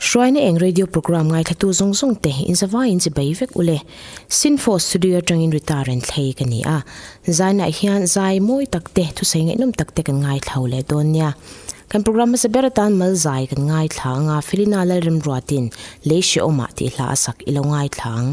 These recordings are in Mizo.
Hruaina eng radio programme ngaithlatu zawng zawng te inzavaiin chi bei vek ule. Sinfo studio atangin Rita rawn thlei ka ni a. Zainah hian zai mawi tak te, thusawi ngaihnawm tak te kan ngaithla leh dawn nia. Kan programme hmasa ber atan mal zai kan ngaithla anga Felina Lalremruatin Lei Hrehawmah tih hla a sak i lo ngaithla ang.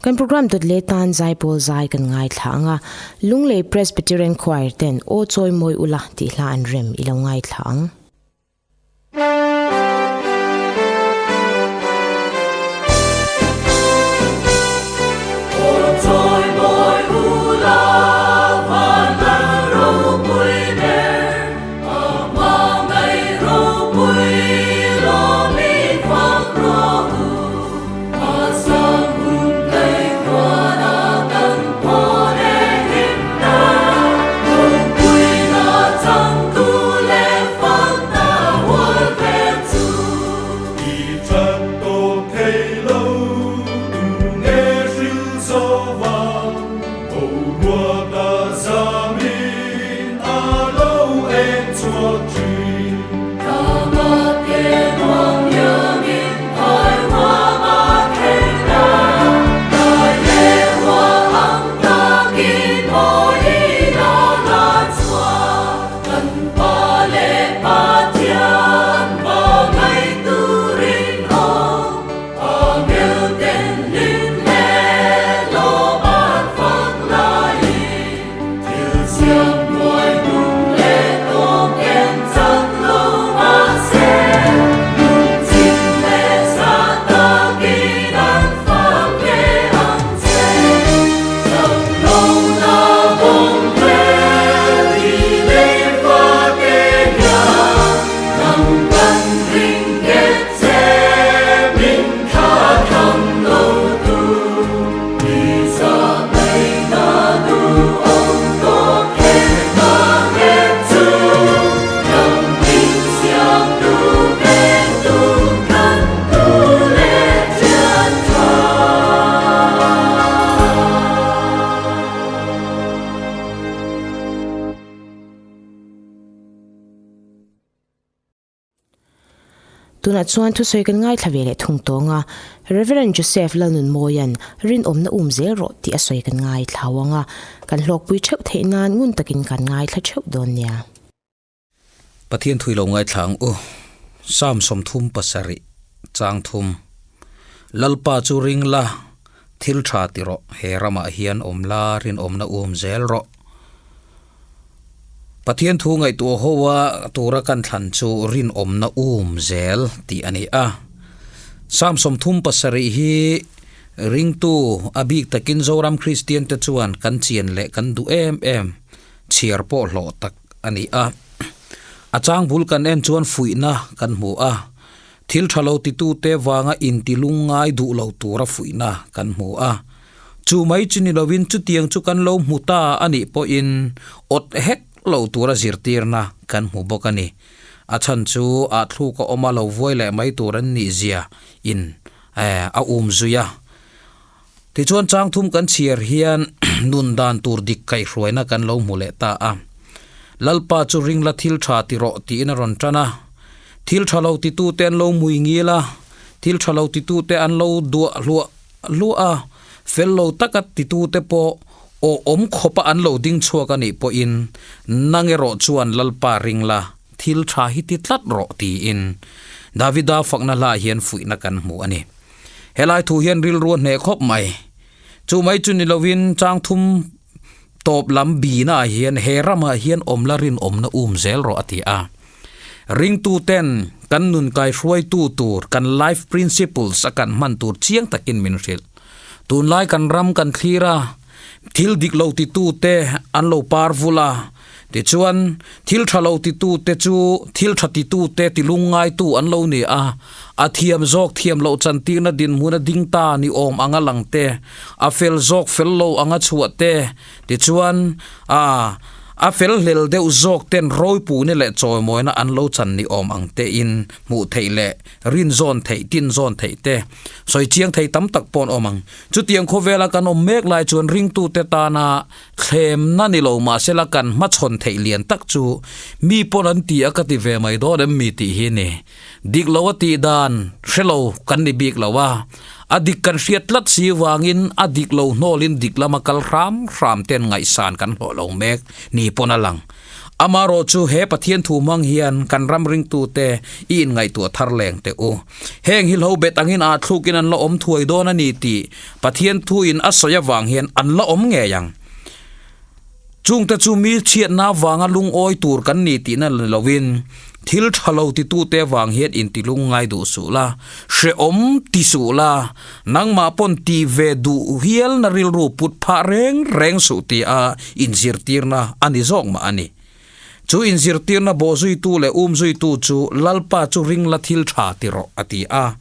Kan program dawt leh tan Zaipawl zai kan ngaithla ang a, Lunglei Presbyterian Choir ten Aw Chawi Mawi Ula tih hla an rem i lo ngaithla ang. Tunah chuan thusawi kan ngaithla ve leh thung tawng a, Rev. Joseph Lalnunmawia'n rinawmna um zel rawh tih a sawi kan ngaithla ang a, kan hlawkpui theuh theih nan ngun takin kan ngaithla theuh dawn nia. Pathian thui lo ngaithla ang u. Psalm 37 chang thum. Lalpa chu ring la, thil tha ti rawh, he ramah hian awm la, rinawmna um zel rawh. Pathian thu ngaihtuah ho a tura kan thlan chu rinawmna um zel tih a ni a. Psalm 37 hi ringtu a bik takin Zoram Kristian te chuan kan chian leh kan duh em em chhiar pawh hlawh tak a ni a. A chang bul kan en chuan fuihna kan hmu a. Thil tha lo titute vanga intilungngai duh lo tura fuihna kan hmu a. Chu mai chu ni lovin chutiang chu kan lo hmu ta a nih pawhin awt hek lo tura zirtirna kan hmu bawk a ni. A chhan chu ah thluk a awm a lo vuai leh mai tur an nih zia in a um zui a. Tichuan chang thum kan chhiar hian nun dan tur dik kaihhruaina kan lo hmu leh ta a. Lalpa chu ring la thil tha ti rawh tiin a rawn tan a. Thil tha lo titute an lo mui ngil a, thil tha lo titute an lo duah hluah hluah a, fel lo taka titute pawh aw awm khawpa an lo ding chhuak a nih pawhin nang erawh chuan Lalpa ring la thil tha hi ti tlat rawh tiin Davida fakna hla hian fuihna kan hmu a ni. Helai thu hian rilru a hneh khawp mai. Chu mai chu ni lovin chang thum tawp lam bina ah hian he ramah hian awm la rinawmna um zel rawh a ti a. Ringtu ten kan nun kaihruaitu tur kan life principles a kan hman tur chiang takin min hrilh. Tunlai kan ram kan thlir a, thil dik lo titu te an lo par vul a, Tichuan, thil tha lo titute chu thil tha titute tilungngaitu an lo ni a, a thiam zawk thiam loh chantirna dinhmuna ding ta ni awm anga lang te, a fel zawk fel lo anga chhuah te, tichuan, a a fel hlel deuh zawk ten rawipuni leh chawimawina an lo chan ni awm ang tein hmuh theih leh rin zawn theih, tin zawn theih te, sawi chiang thei tam tak pawh an awm ang. Chutiang khawvela kan awm mek lai chuan ringtute tana Thlemna ni lo mahsela kan hmachhawn theih lian tak chu mi pawn an ti a ka ti ve mai dawn em mi tih hi ni. Dik lo a tih dan hre lo kan ni bik lo a, a dik kan hriat tlat si vangin a dik lo hnawlin dik lama kal hram hram ten ngaihsan kan hlawh lo mek ni pawn a lang. Amarawh chu he Pathian thu hmang hian kan ram ringtute i inngaihtuah thar leng teh u. Heng hi hlo bet angin aa thlukin an la awm thuai dawn a ni tih Pathian thuin a sawi avang hian an la awm ngei ang. Chungte chu mi chhiatna avanga lungawi tur kan ni tihna ni lovin thil tha lo titute avang hian intilung ngai duh suh la, hrehawm ti suh la, nangmah pawn ti ve duh hialna rilru put phah reng reng suh tia inzirtirna a ni zawk mah a ni. Chu inzirtirna bawhzuitu leh umzuitu chu Lalpa chu ring la thil tha ti rawh a ti a.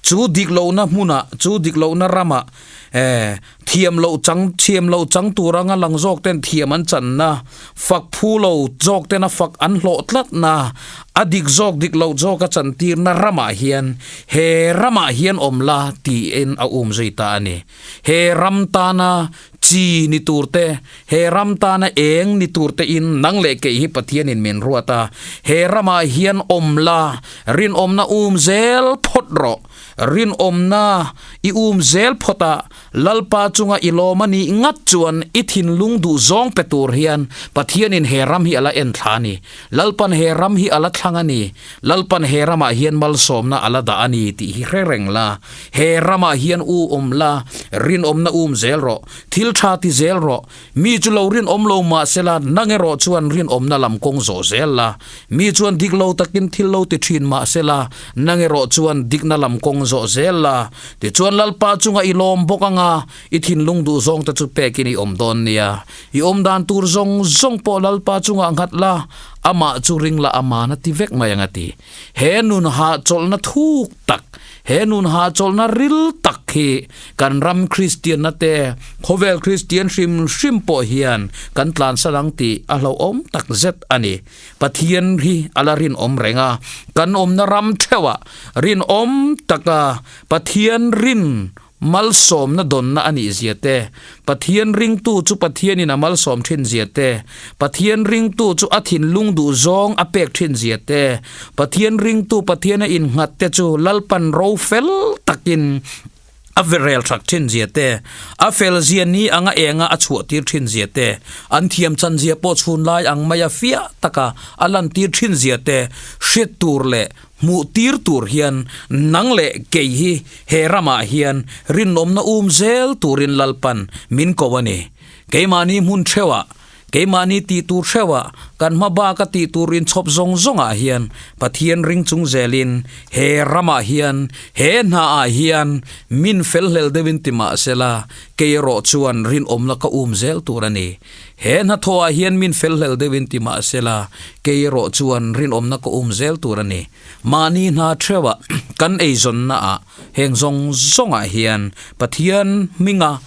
Chu dik lohna hmunah, chu dik lohna ramah eh thiam loh chang, thiam loh chang tur anga lang zawk ten thiam an channa, fak phu lo zawk tena fak an hlawh tlatna, a dik zawk dik loh zawka chantirna ramah hian he ramah hian awm la tiin a umzui ta a ni. He ram tana Chi ni tur te, he ram tana eng ni tur te in nang leh kei hi Pathianin min ruat a, he ramah hian awm la, rinawmna um zel phawt rawh. Rinawmna i um zel phawt a, Lalpa chunga i lawm a nih ngat chuan i thinlung duh zawng pe tur hian Pathianin he ram hi a la en thla a ni. Lalpan he ram hi a la thlang a ni. Lalpan he ramah hian malsawmna a la dah a ni tih hi hre reng la. He ramah hian u awm la, rinawmna um zel rawh, thil tha ti zel rawh. Mi chu lo rinawm lo mah sela, nang erawh chuan rinawmna lam kawng zawh zel la. Mi chuan dik lo takin thil lo ti thin mah sela, nang erawh chuan dikna lam kawng zawh zel la. Tichuan Lalpa chunga i lawm bawk anga, i thinlung duh zawngte chu pekin i awm dawn nia. I awm dan tur zawng zawng pawh Lalpa chungah nghat la, amah chu ring la aman a ti vek mai ang a ti. He nun hahchawlhna thuk tak, he nun hahchawlhna ril tak hi kan ram Kristianna te, khawvel Kristian hrim hrim pawh hian kan tlansan ang tih a hlauhawm tak zet a ni. Pathian hi a la rinawm reng a, kan awmna ram theuhah rinawm taka Pathian rin. malsawmna dawnna a nih zia te, Pathian ringtu chu Pathianin a malsawm thin zia te, Pathian ringtu chu a thinlung duh zawng a pek thin zia te, Pathian ringtu Pathiana innghat te chu Lalpan ro fel takin a verel thak thin zia te, a fel zia ni anga enga a chhuah tir thin zia te, an thiam chan zia pawh chhun lai ang maia fiah taka a lantir thin zia te hriat tur leh hmuh tir tur hian nang leh kei hi he ramah hian rinawmna um zel turin Lalpan min ko a ni. Keimahni hmun theuhah, keimahni tih tur theuhah, kan hma baka tih tur inchhawp zawng zawngah hian Pathian ring chung zelin he ramah hian, he hnaah hian min felhlel deuhin ti mah sela, kei erawh chuan rinawmna ka um zel tur a ni. He hnathawhah hian min felhlel deuhin ti mah sela, kei erawh chuan rinawmna ka um zel tur a ni. Mahni hna theuhah kan eizawnnaah heng zawng zawngah hian Pathian hminga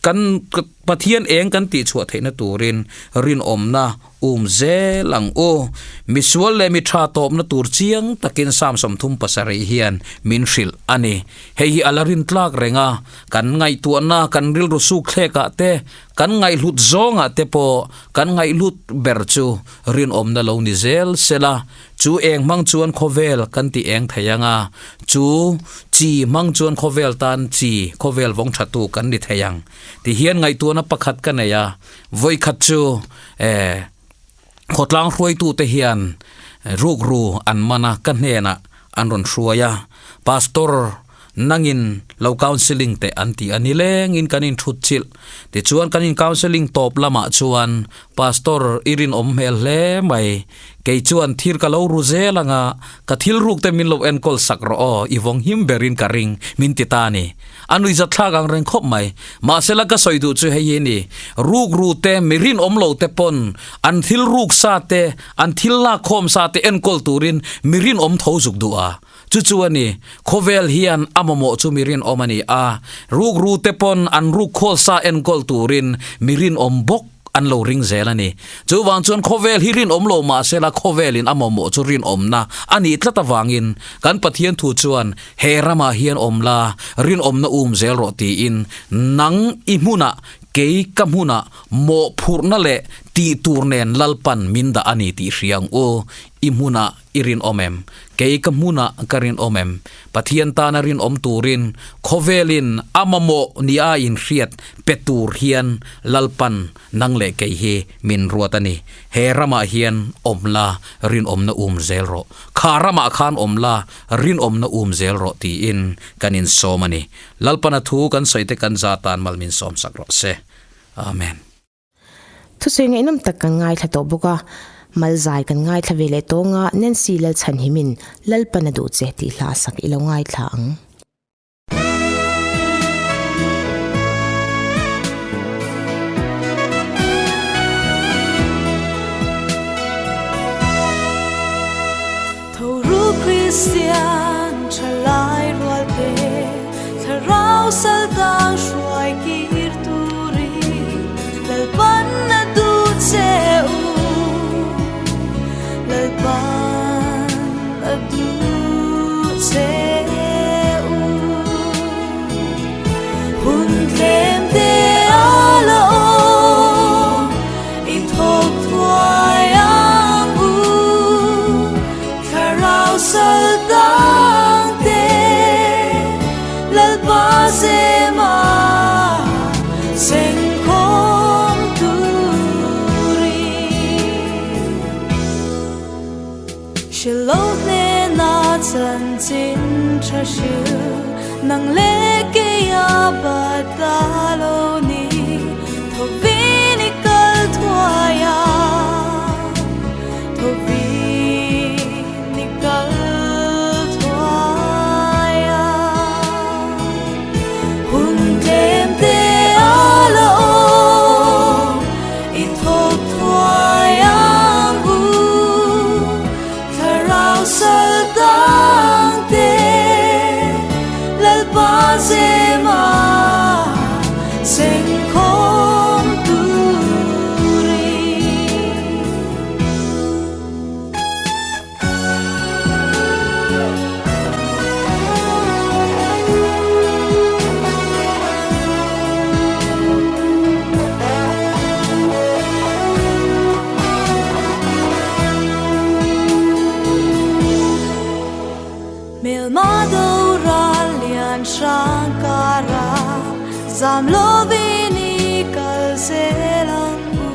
kan Pathian eng kan tihchhuah theihna turin rinawmna um zel ang u. Misual leh mi tha tawpna tur chiang takin Psalm 37 hian min hrilh a ni. Hei hi a la rin tlak reng a, kan ngaihtuahna kan rilru suk thlekah te, kan ngaihhlut zawngah te pawh kan ngaihhlut ber chu rinawmna lo ni zel sela, chu eng hmang chuan khawvel kan ti eng thei ang a, chu chi hmang chuan khawvel tan chi khawvel vawng thatu kan ni thei ang. Tihian ngaihtuahna pakhat ka nei a, vawikhat chu eh khawtlang hruaitute hian rukru an man a, ka hnenah an rawn hruai a, Pastor nangin lo counselling teh an ti a, nilengin kan inthut chilh. Tichuan kan in counselling tawp lamah chuan Pastor i rinawm hmel hle mai, kei chuan thil ka lo ru zel anga ka thil ruk te min lo enkawl sak rawh aw, i vawng him berin ka ring min ti ta a ni. A nuihzat thlak ang reng khawp mai. Mahsela ka sawi duh chu hei hi a ni, rukru te, mi rinawm lo te pawn an thil ruk sa te, an thil lak khawm sa te enkawl turin mi rinawm tho zuk duh a. Chu chu a ni, khawvel hian a mamawh chu mi rinawm a ni a, rukru te pawn an ruk khawl sa enkawl turin mi rinawm bawk an lo ring zel a ni. Chuvang chuan khawvel hi rinawm lo mahsela khawvelin a mamawh chu rinawmna a nih tlat avangin kan Pathian thu chuan he ramah hian awm la, rinawmna um zel rawh tiin nang i hmunah kei ka hmunah mawhphurhna leh tih tur nen Lalpan min dah a ni tih hria ang u. I hmunah i rinawm em? Kei ka hmunah ka rinawm em? Pathian tana rinawm turin khawvelin a mamawh nia inhriat pe tur hian Lalpan nang leh kei hi min ruat a ni. He ramah hian awm la, rinawmna um zel rawh. Kha ramah khan awm la, rinawmna um zel rawh tiin kan insawm a ni. Lalpana thu kan sawi te kan za tan mal min sawmsak rawh se. Amen. Thusawi ngaihnawm tak kan ngaithla tawh bawk a, Malzai kan ngaithla ve leh tawng a, Nancy Lalchhanhimin Lalpan a duh che tih hla a sak i lo ngaithla ang. Tho ru Kristian thalai rual te thlarau sal tang hruai kir turin Lalpan a duh che u Lalpan a duh che u Hun tlem te a la awm i thawk thuai ang u Thlarau sal tang te Lalpa zema sengkhawm turin Hrilh hnena chanchin tha hrilh nang leh keia bat a lo ni Thovin i kal thuai a Thovin i kal thuai a Hun tlem te a la awm i thawk thuai ang u Thlarau sal tang te Lalpa zema sengkhawm turin. Zam lovin i kal zel ang u,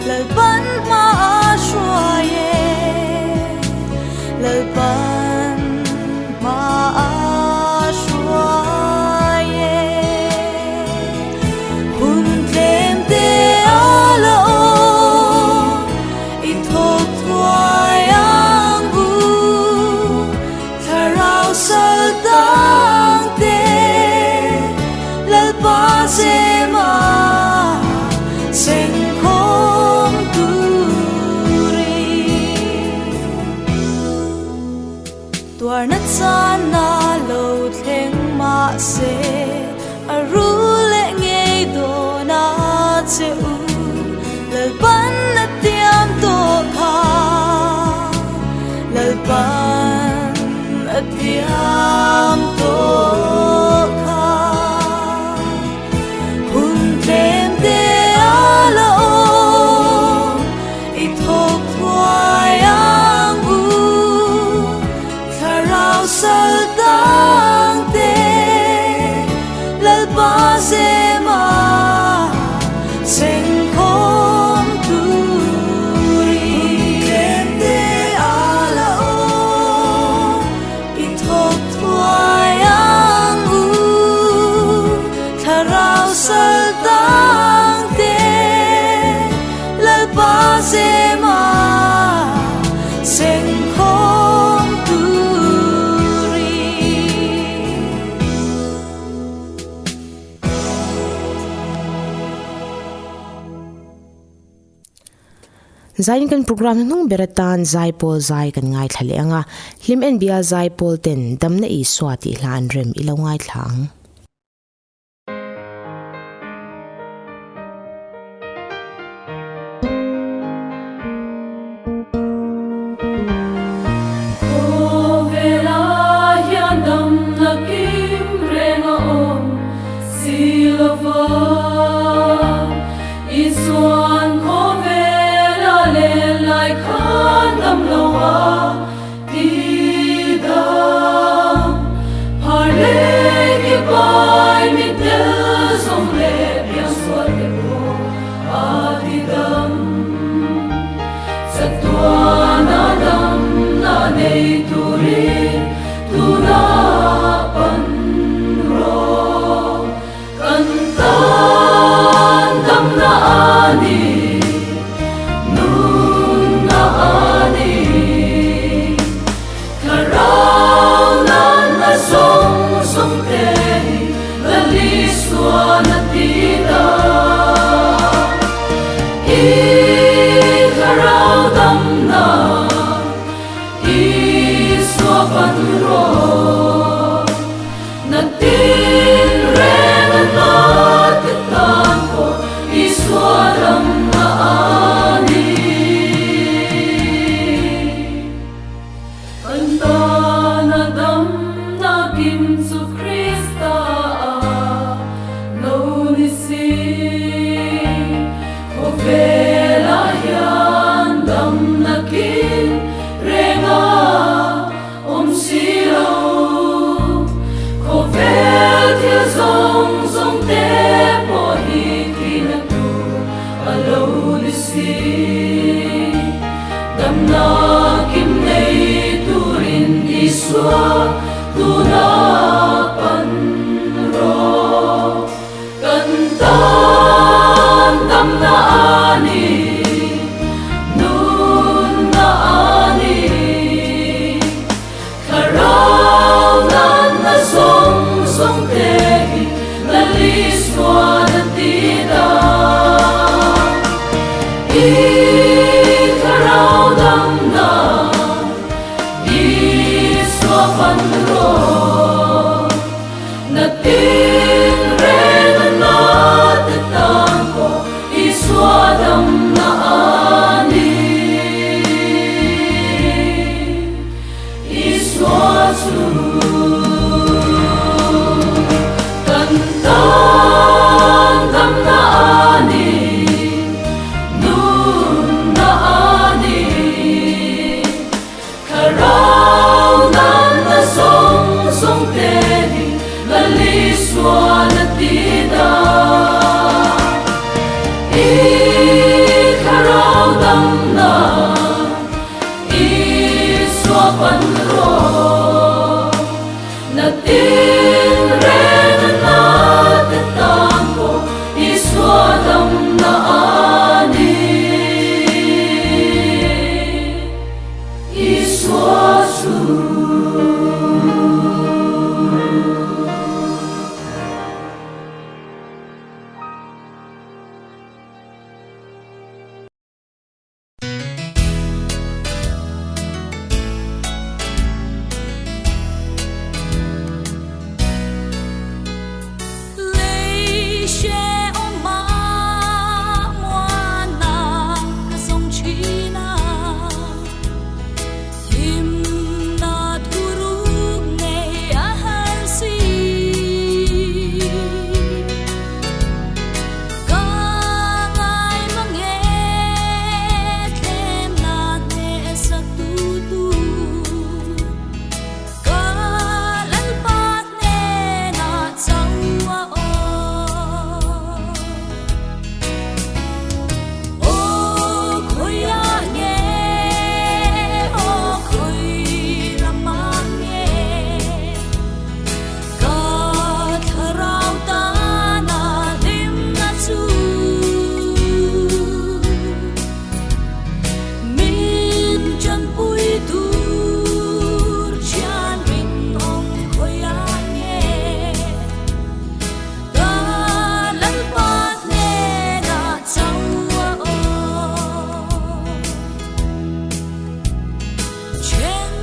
Lalpan hma a hruai e, Lalpan hma a hruai e. Hun tlem te a la awm, i thawk thuai ang u, Thlarau sal tang te Lalpa zema seng khawm turi. Tuarna chana lo thleng mahse a ru leh ngei dawn a che u, Lalpan a tiam tawh kha, Lalpan a tiam tawh kha. Hun tlem te a la awm, i thawk thuai ang u, Thlarau sal tang te Lalpa zema seng khawm turi. Hun tlem te a la awm, i thawk thuai ang u, Thlarau sal tang te Lalpa zema seng khawm turi. Zain kan program hnung ber atan zai pawl zai kan ngaithla leh ang a, hlim en bial zai pawl ten damna Isua tih hla an rem i lo ngaithla ang. Khawvela hian damna kim reng a awm si lova, Isuan khawvela len lai khan dam lo a ti dam. Phar leh ki pai mit tel zawng leh piangsual te pawh a ti dam. Chatuana damna nei turin tuna pan rawh. Kan tan damna a ni, nunna a ni. Thlarau natna zawng zawng te hi Lal Isuan a ti dam. I thlarau damna Isua pan rawh. Na tin reng a na te tan pawh Isua damna a ni. Kan tana damna kim chu Krista a lo ni si. Khawvelah hian damna kim reng a awm si lo. Khawvel thil zawng zawng te pawh hi thihna tur a lo ni si. Damna kim nei turin Isua tuna pan rawh. Kan tan damna a ni, nunna a ni. Thlarau natna zawng zawng te hi Lal Isuan a ti dam. I thlarau damna Isua pan rawh. pan rawh. Na tin reng na te tan pawh Isua damna a ni. Isua chu. Lei hrehawm ah muana ka zawng thin a, hlimna thuruk nei a har si. Ka ngai mang e thlemna hnehsak tu tu. Ka Lalpa hnenah chauh a awm. Aw khawiah nge, aw khawi ramah nge, Ka thlarau tana hlimna chu min chanpui tur thian rinawm khawiah nge ka Lalpa hnenah chauh a awm. Then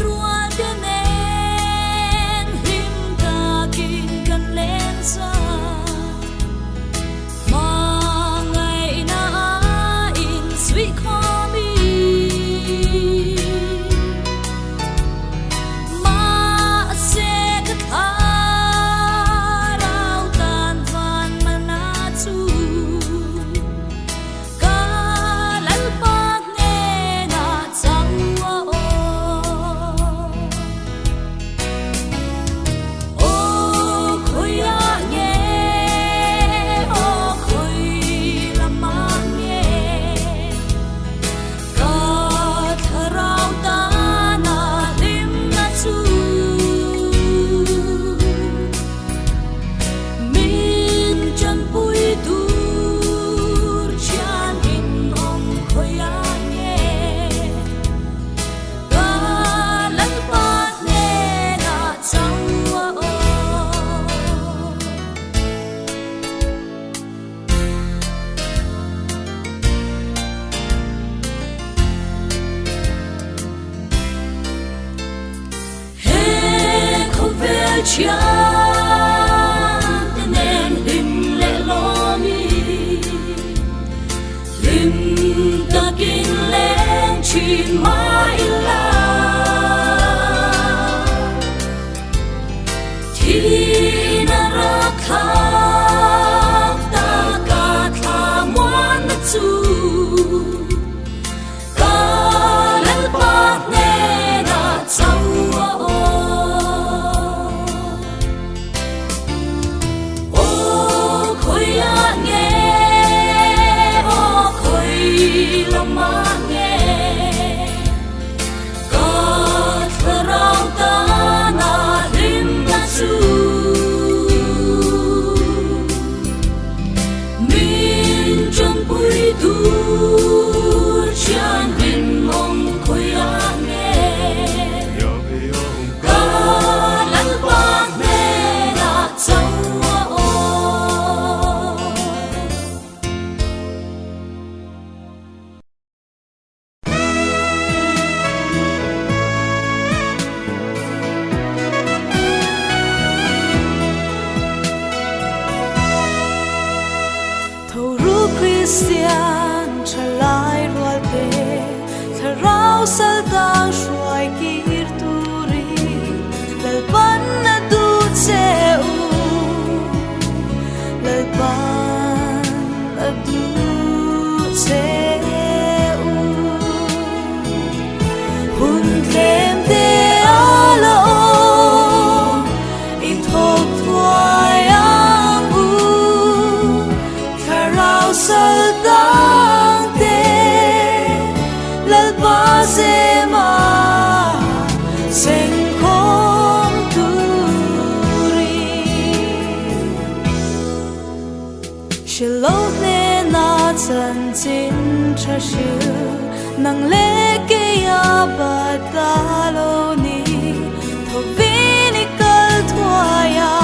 rual te nen hlim takin kan len za. Hmangaihna in suih khawm i. Mahse ka thlarau tan van mana chu. Ka Lalpa hnenah chauh a awm. Aw khawiah nge, aw khawi lamah nge, ka thlarau tana hlimna chu Min chanpui tur thian rinawm khawiah nge ka Lalpa hnenah chauh a awm. He khawvel thian te nen hlim leh lawm i, hlim takin leng thin mah ila. Thihna rak thlak taka thla muanna chu. Ka Lalpa hnenah chauh a awm. Aw khawiah nge, aw khawi lamah nge, ka thlarau tana hlimna chu. Min chanpui tur thian rinawm khawiah nge ka Lalpa hnenah chauh a awm. Tho ru Kristian thalai rual te, thlarau sal tang hruai kir turin Lalpan a duh che u, Lalpan a duh che u. Hun tlem te a la awm, i thawk thuai ang u, thlarau sal tang te Lalpa zema. Sengkhawm turin. Hrilh hnena chanchin tha hrilh nang leh keia bat ta lo ni Thovin i kal thuai a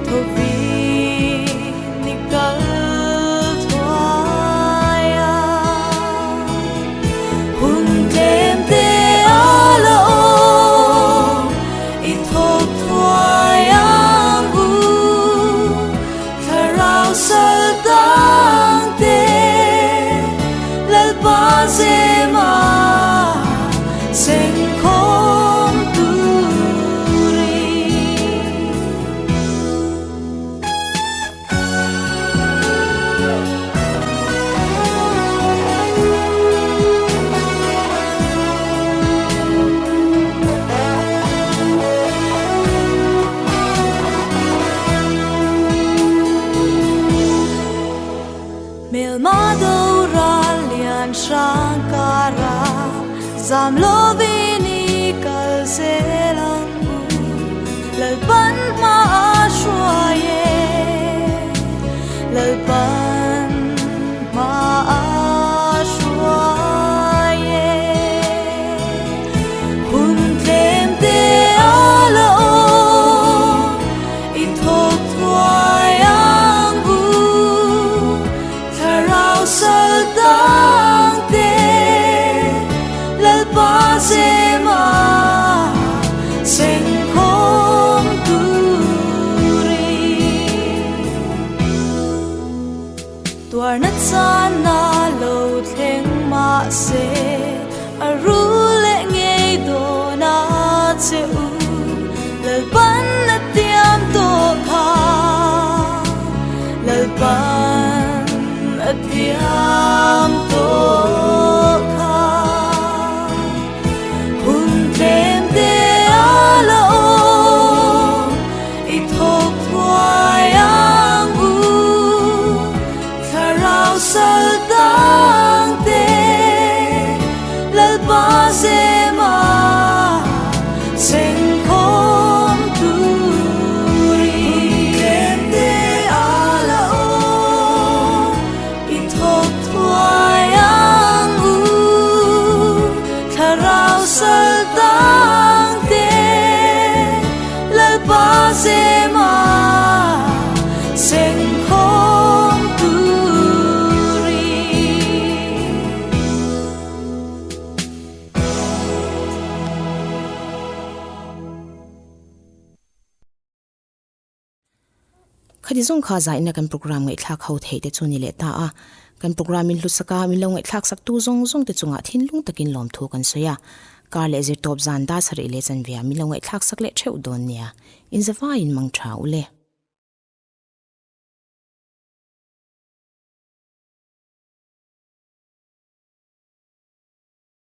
Thovin i kal thuai a Hun tlem te a la awm i thawk thuai ang u Thlarau sal tang te Lalpa zema sengkhawm turin. Hmelma doral lian hrang kara zam lovin i kal zel ang u Lalpan hma a hruai e Lalpan hma a hruai e Hun tlem te a la awm i thawk thuai ang u Thlarau sal tang te Lalpa zema sengkhawm turin. Tuarna chana lo thleng mahse a ru leh ngei dawn a che u Lalpan a tiam tawh kha Lalpan a tiam tawh kha Hun tlem te a la awm i thawk thuai ang u Thlarau sal tang te Lalpa zema sengkhawm turin. Hun tlem te a la awm i thawk thuai ang u Thlarau sal tang te Lalpa zema sengkhawm turin. Khati zawng kha zaina kan program ngaihthlak ho theih te chu ni leh ta a. Kan program in hlusak a, min lo ngaihthlak sak tu zawng zawng te chungah thinlung takin lawmthu kan sawi a. Kar leh zirtawp zan dar sarih leh chanve ah min lo ngaihthlak sak leh theuh dawn nia. Inzavaiin mang tha u le.